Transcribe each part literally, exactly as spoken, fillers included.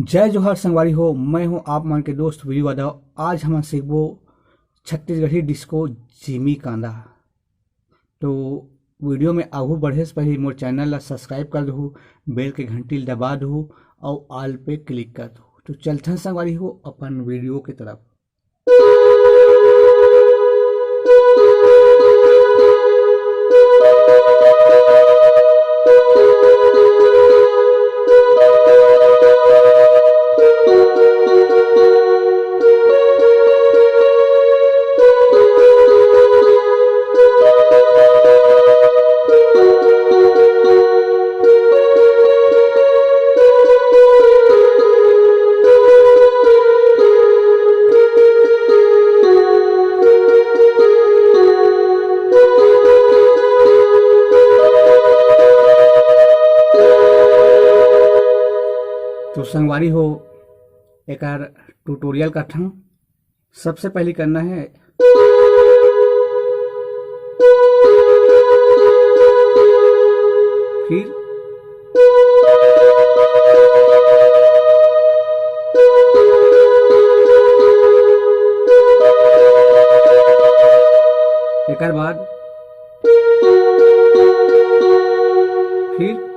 जय जोहार संगवारी हो, मैं हूं आप मन के दोस्त वीरू यादव। आज हमन सीखबो छत्तीसगढ़ी डिस्को जिमी कांदा। तो वीडियो में आगू बढ़े से पहले मोर चैनल ला सब्सक्राइब कर दहू, बेल के घंटी ला दबा दहू और ऑल पे क्लिक कर दहू। तो चलथन संगवारी हो अपन वीडियो के तरफ। तो संगवारी हो, एकर ट्यूटोरियल करथन। सबसे पहले करना है, फिर एकर बाद फिर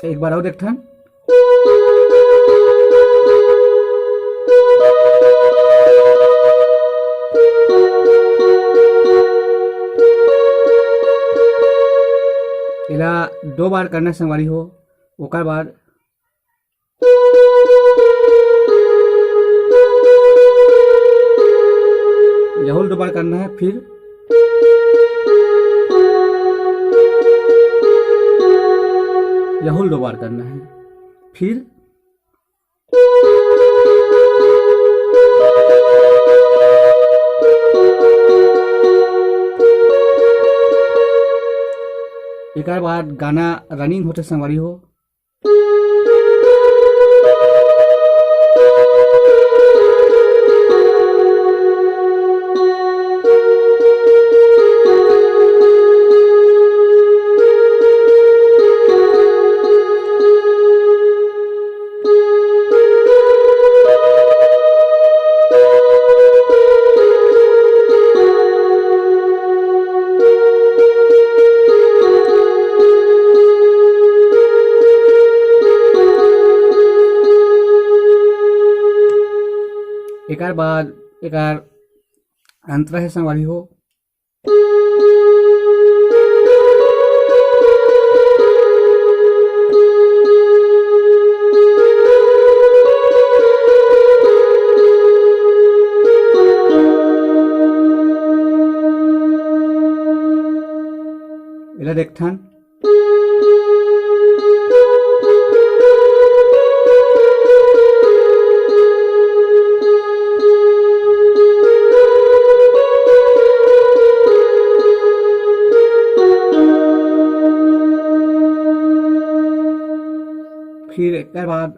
एक बार और देखथन। एला दो बार करना संगवारी हो, ओकर बाद यहू ल दो बार करना है, फिर यहू ल दो बार करना है, फिर एकर बाद गाना रनिंग होते संगवारी हो। एकर बाद एकर अंतरा हे संगवारी हो। एला देखथन। फिर एकर बाद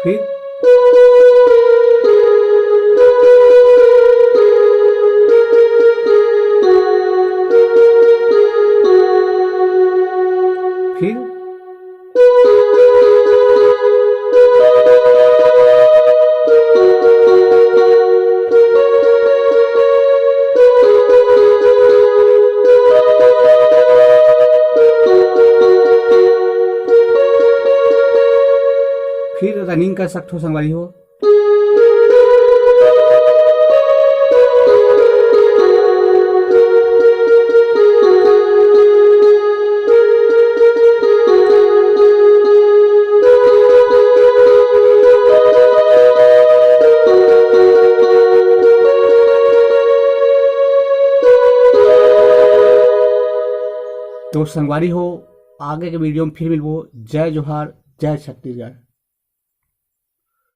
फिर फिर फिर रनिंग कर सकथो संगवारी हो। तो संगवारी हो, आगे के वीडियो में फिर मिलबो। जय जोहार, जय छत्तीसगढ़।